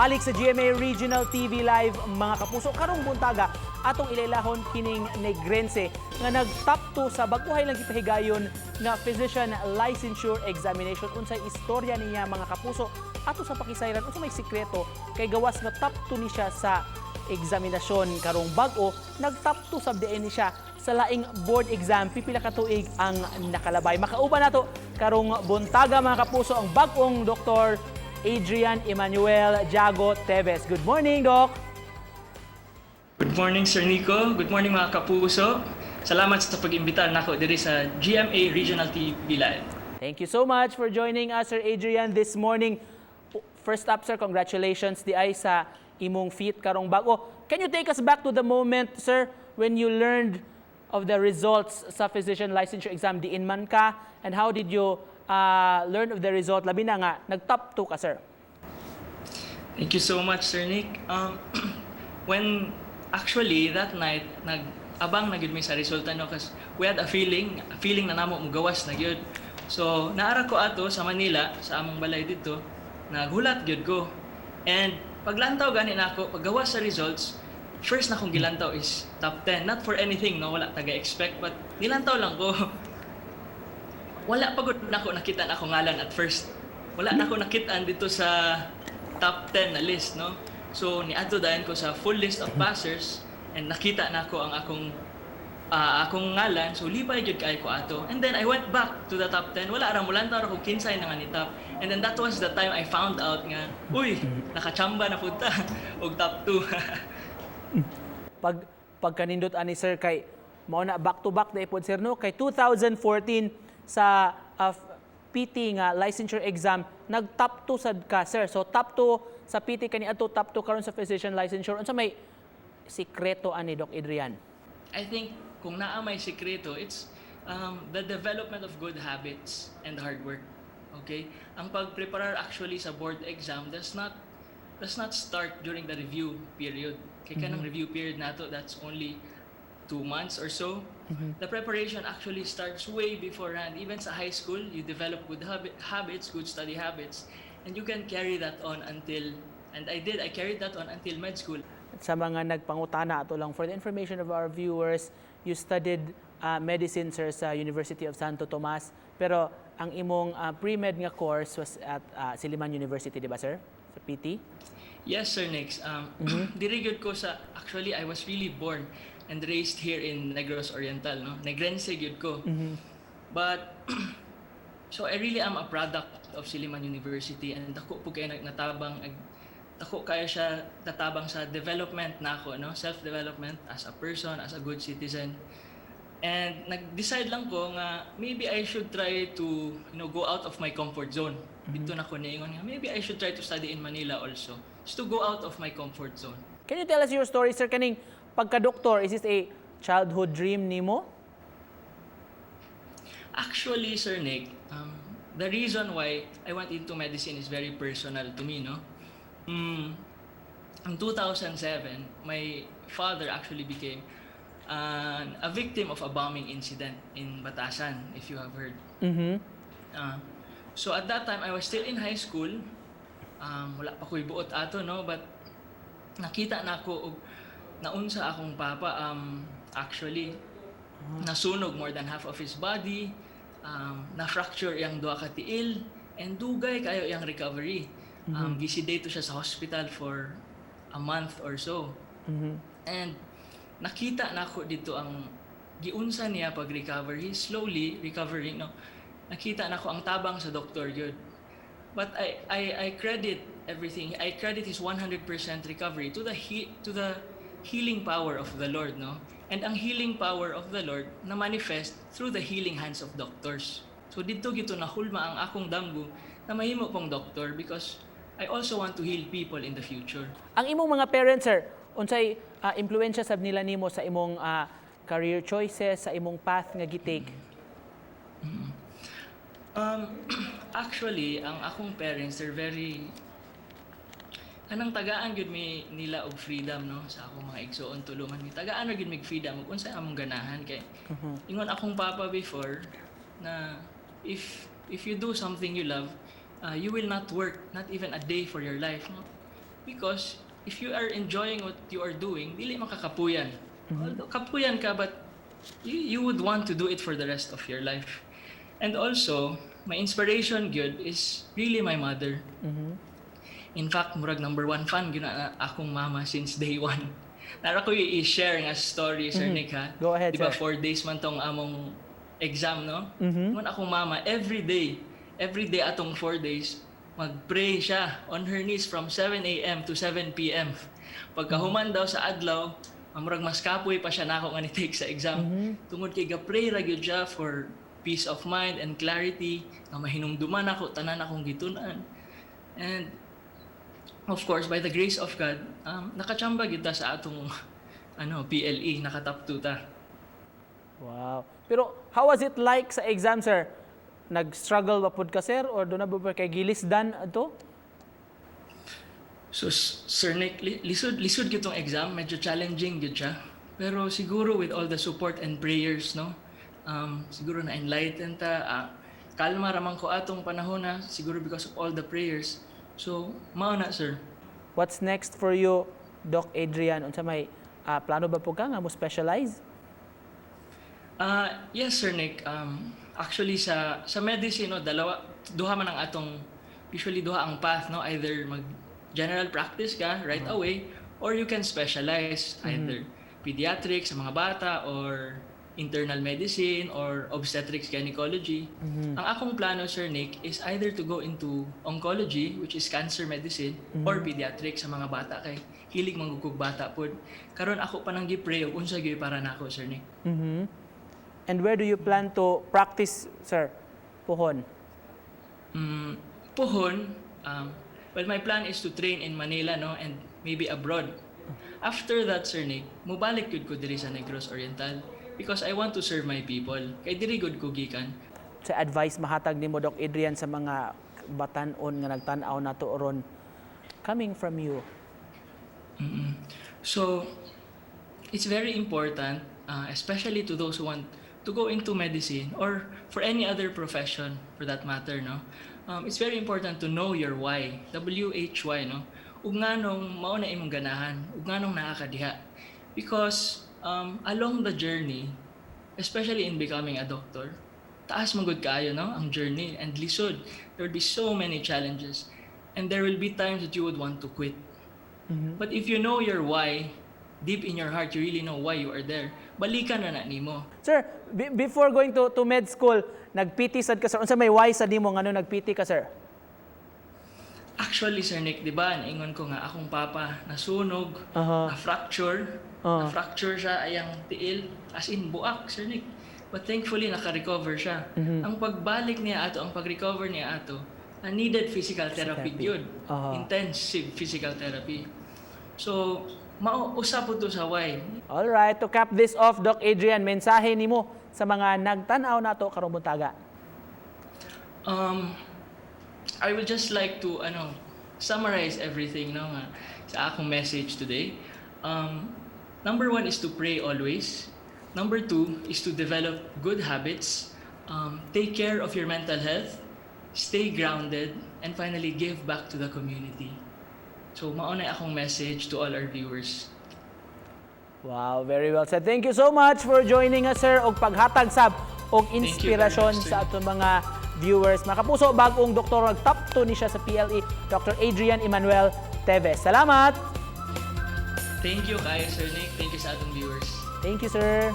Balik sa GMA Regional TV Live, mga kapuso, karong buntaga atong ilailahon kining Negrense nga nag-top 2 sa bag-ohay lang gipahigayon nga physician licensure examination. Unsay istorya niya, mga kapuso? Ato sa pakisayran unsa may sikreto kay gawas nga top 2 ni siya sa eksaminasyon karong bag-o, nag-top 2 sab diay ni siya sa laing board exam pipila ka tuig ang nakalabay. Makauban nato karong buntaga, mga kapuso, ang bag-ong Dr. Adrian Emmanuel Jago Teves. Good morning, Doc. Good morning, Sir Nico. Good morning, mga kapuso. Salamat sa pag-imbita nako diri sa GMA Regional TV Live. Thank you so much for joining us, Sir Adrian, this morning. First up, sir, congratulations diay sa imong feat karong bag-o. Can you take us back to the moment, sir, when you learned of the results sa physician licensure exam? Diin man ka, and how did you learn of the result? Labi na nga, nag-top 2 ka, sir. Thank you so much, Sir Nick. When actually that night nag-abang na gyud mi sa resulta, no, kasi we had a feeling na namo mugawas na gyud. So naara ko ato sa Manila sa among balay didto, naghulat gyud ko. And paglantaw gani nako, paggawas sa results, first na akong gilantaw is top 10. Not for anything, no, wala taga expect, but nilantaw lang ko. Wala pa gud nako nakita na akong ngalan at first. Wala na ako nakita didto sa top 10 na list, no? So niadto dayon ko sa full list of passers and nakita nako ang akong ngalan. So lipay gyud kaayo ko ato. And then I went back to the top 10. Wala ra, mulantaw ra ko kinsay na nga ni top. And then that was the time I found out nga, uy, nakachamba na pud ta og top 2. Pagkanindot ani, sir, kay mao na back to back na ipod, sir, no, kay 2014 sa PT nga licensure exam nag top 2 sad ka, sir. So top 2 sa PT kaniadto, top 2 karon sa physician licensure. Unsa may sikreto ani, Doc Adrian? I think kung naa may sikreto, it's the development of good habits and hard work. Okay? Ang pagpreparar actually sa board exam does not start during the review period. Kay kanang review period nato, that's only 2 months or so. The preparation actually starts way beforehand. Even sa high school, you develop good habits, good study habits, and you can carry that on until, and I did, I carried that on until med school. Sa mga nagpangutana, ato lang for the information of our viewers, you studied medicine, sir, sa University of Santo Tomas, pero ang imong pre-med nga course was at Silliman University, di ba, sir? Sa PT? Yes, Sir Nix. Diri gyud ko sa, actually, I was really born and raised here in Negros Oriental, no? Negrense gyud ko. But so I really am a product of Silliman University and dako pud kaayo natabang, dako kaayo siya natabang sa development nako, no? Self-development as a person, as a good citizen. And nag-decide lang ko nga maybe I should try to go out of my comfort zone. Didto na ko niingon nga maybe I should try to study in Manila also. Just to go out of my comfort zone. Can you tell us your story, sir? Kaning pagka-doktor, is this a childhood dream nimo? Actually, Sir Nick, the reason why I went into medicine is very personal to me, no? In 2007, my father actually became a victim of a bombing incident in Batasan, if you have heard. So at that time, I was still in high school. Wala pa ko'y buot ato, no? But nakita na ako og naunsa akong papa, actually nasunog more than half of his body, na-fracture iyang duha ka tiil, and dugay kaayo iyang recovery. Gisedate siya sa hospital for a month or so. And nakita nako didto ang giunsa niya pag-recover. He's slowly recovering, no? Nakita nako ang tabang sa doktor gyud. But I credit everything. I credit his 100% recovery to the healing power of the Lord, no? And ang healing power of the Lord na manifest through the healing hands of doctors. So didto gyud to nahulma ang akong damgo na mahimo kong doktor because I also want to heal people in the future. Ang imong mga parents, sir, unsay impluwensya sab nila nimo sa imong career choices, sa imong path nga gitake? Actually, ang akong parents, they're very kanang tagaan gyud mi nila og freedom, no, sa akong mga igsoon, tulungan mi, tagaan ra gyud mig freedom ug unsa among ganahan, kay ingon akong papa before na if you do something you love, you will not work not even a day for your life, no? Because if you are enjoying what you are doing, dili makakapuyan. Although kapuyan ka, but you would want to do it for the rest of your life. And also, my inspiration gyud is really my mother. In fact, murag number one fan gyud na akong mama since day one. Naa ra ko i-share nga story, Sir Nick, ha. Go ahead, Di ba sir. 4 days man tong among exam, no? Ingon akong mama, every day atong 4 days, mag-pray siya on her knees from 7 a.m. to 7 p.m. Pagkahuman daw sa adlaw, murag mas kapoy pa siya nako nga ni-take sa exam. Tungod kay ga-pray ra gyud siya for peace of mind and clarity, nga mahinumduman ako tanan akong gitun-an. And of course, by the grace of God, nakachamba gyud ta sa atong ano, PLE, naka-top 2 ta. Wow. Pero how was it like sa exam, sir? Nag-struggle ba pud ka, sir, or duna ba kay gilisdan ato? So, Sir Nick, lisod, lisod gyud tong exam, medyo challenging gyud siya. Pero siguro with all the support and prayers, no? Siguro na enlighten ta, kalma raman ko atong panahon na, siguro because of all the prayers. So, mao na, sir. What's next for you, Doc Adrian? Unsa may plano ba pud ka nga mo specialize? Yes, Sir Nick. Actually, sa medicine, no, dalawa, duha man ang atong, usually duha ang path, no? Either mag general practice ka right away, or you can specialize either pediatrics sa mga bata, or internal medicine, or obstetrics gynecology. Ang akong plano, Sir Nick, is either to go into oncology, which is cancer medicine, or pediatrics sa mga bata kay hilig man gud kog bata pod. Karon ako pa nang gi-pray og unsa gyud para nako, Sir Nick. And where do you plan to practice, sir? Puhon. Puhon, well, my plan is to train in Manila, no, and maybe abroad. After that, Sir Nick, mubalik gyud ko diri sa Negros Oriental because I want to serve my people. Kay diri gud ko gikan. Sa advice mahatag nimo, Doc Adrian, sa mga batan-on nga nagtan-aw nato ron coming from you? So, it's very important, especially to those who want to go into medicine or for any other profession for that matter, no? It's very important to know your why. W-H-Y, no? Ug nganong mao na imong ganahan, ug nganong naa ka diha. Because along the journey, especially in becoming a doctor, taas man gud kaayo, no, ang journey and lisod. There will be so many challenges and there will be times that you would want to quit. But if you know your why, deep in your heart, you really know why you are there, balikan na na nimo. Sir, before going to med school, nag-PT sad ka, sir. Unsa may why sa nimo ngano nag-PT ka, sir? Actually, Sir Nick, di ba, naingon ko nga akong papa nasunog, na-fracture, na-fracture siya ayang tiil, as in buak, Sir Nick. But thankfully, naka-recover siya. Ang pagbalik niya ato, ang pag-recover niya ato, needed physical therapy Therapy. Yun. Intensive physical therapy. So, mao usa pud to sa why. All right, to cap this off, Doc Adrian, mensahe nimo sa mga nagtan-aw nato karong buntaga. I would just like to ano, summarize everything, no, nga sa akong message today. Number one is to pray always. Number two is to develop good habits. Take care of your mental health. Stay grounded. And finally, give back to the community. So, mao na akong message to all our viewers. Wow, very well said. Thank you so much for joining us, sir, og paghatag sab og Thank you very inspirasyon much, sir. sa atong mga viewers. Mga kapuso, bagong doktor, nag top 2 ni siya sa PLE, Dr. Adrian Emmanuel Teves. Salamat! Thank you kaayo, Sir Nick. Thank you sa atong viewers. Thank you, sir.